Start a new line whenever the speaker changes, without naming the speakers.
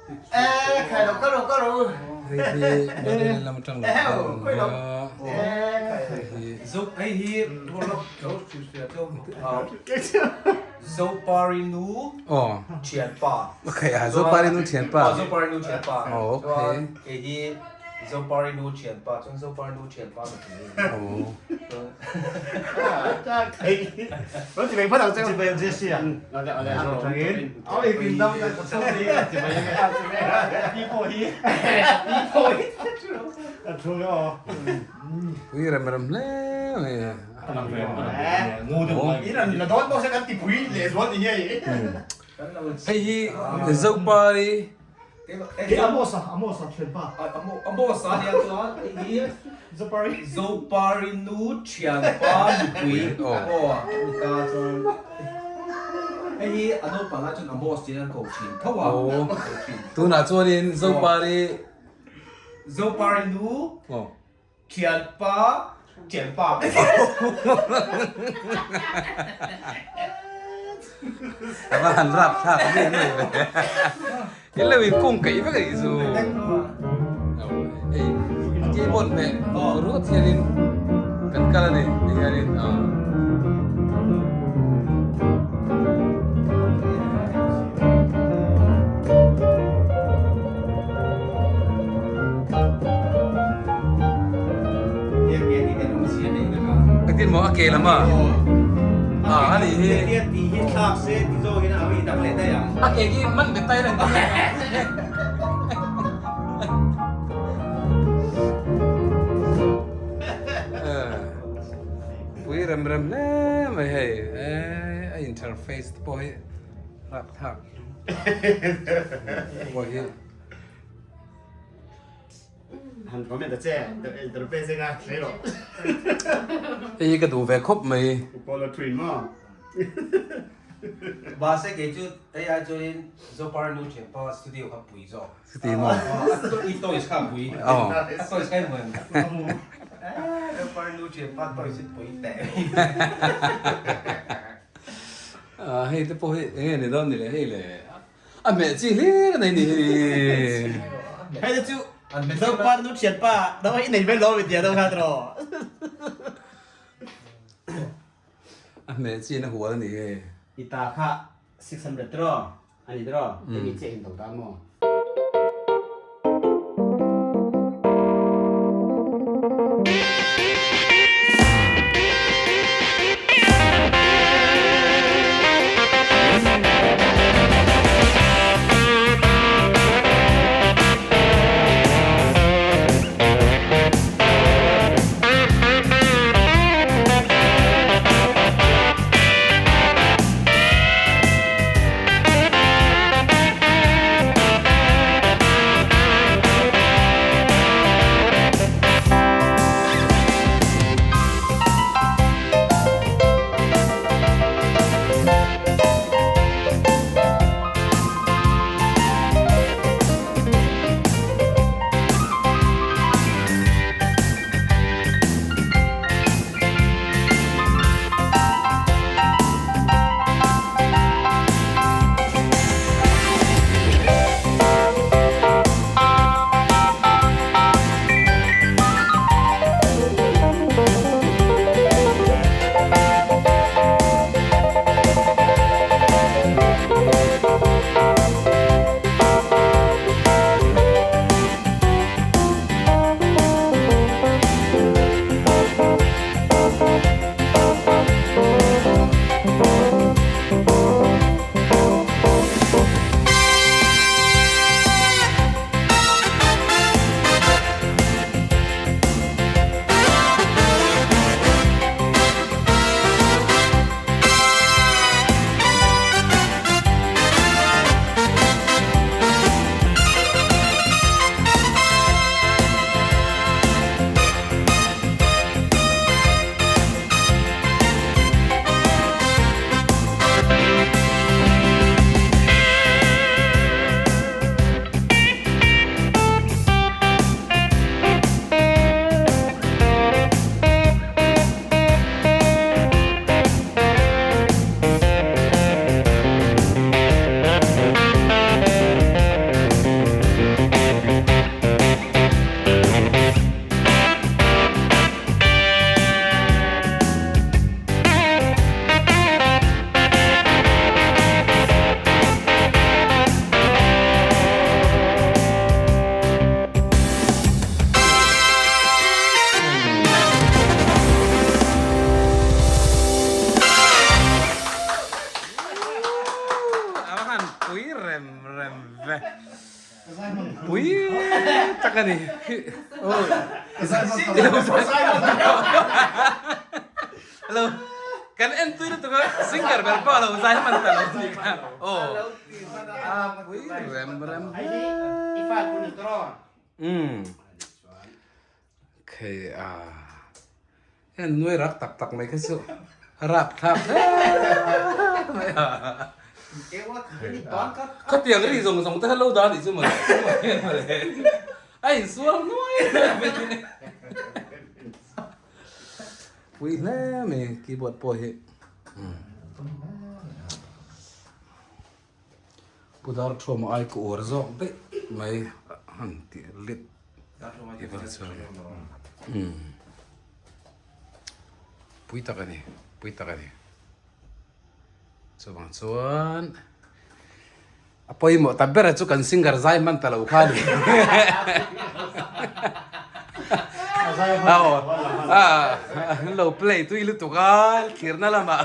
Hei hi Madrid lam atang lo kal a ni a, hei hi.
Hei hi Zoparinu thianpa.
Okay, a Zoparinu thianpa.
Zoparinu thianpa.
Oh, okay.
Kei hi Zoparinu thianpa chuan Zoparinu thianpa ka ti.
Oh. Pui rem rem hle mai a. Hei hi Zopari.
Zopari nu thianpa nupui hei hi a naupang ah chuan Amos tiin an ko thin tho a.
Tunah chuanin Zopari.
Zopari nu. Thianpa, thianpa.
A va han rap thlak a mi mai ve. In lo in kung keih vek a nih chu. Hei keyboard leh ruat hianin kan kal a ni ti hianin aw. Engtin maw a ke lam a? Ah a nih hi. A ke khi man bet tai reng. Pui rem rem hle mai hei. A interface te pawh hi rapthlak. Pawh hi.
Han comment ta che interface anga thlei rawh.
Hei hi ka duh ve khawp mai.
Apollo twin maw.
Mahse kei chu hei ai chuanin Zopar nu thianpa studio kha pui zawk.
Chuti maw?
I toys kha pui. A toys kha i hmu em? Zopar nu thianpa toys hi pui teh.
Hei te pawh hi enge ni dawn ni le hei le. A hmeh chi hlir a nei ni hi.
Hei te chu Zopa nu thianpa do i nei vel lo mi tia do kha tro.
A hmeh chi na hual a ni hi.
I ta kha 600 tro ani tro emi che in to ta mo.
Pui tak a ni. Hello. Kan en tui lutuk a singer ber pawh a lo zai hman ta lo tih kha. Aw. A pui rem rem. Umm. Khei a. Heng nuai rak tak tak mai kha chu rap thlak hle mai a. Khatiang ri zawng zawng te kha lo dah anih chu mawle. A insual nuai mai. Pui hle mai keyboard pawh hi. Pu Darthawma ai ka uar zawk daih mai han tih lit i va chuan pui tak a ni pui tak a ni chuvang chuan a pawimawh ta ber chu kan singer zai hman ta lo kha a ni lo play tui lutuk a thirna lamah.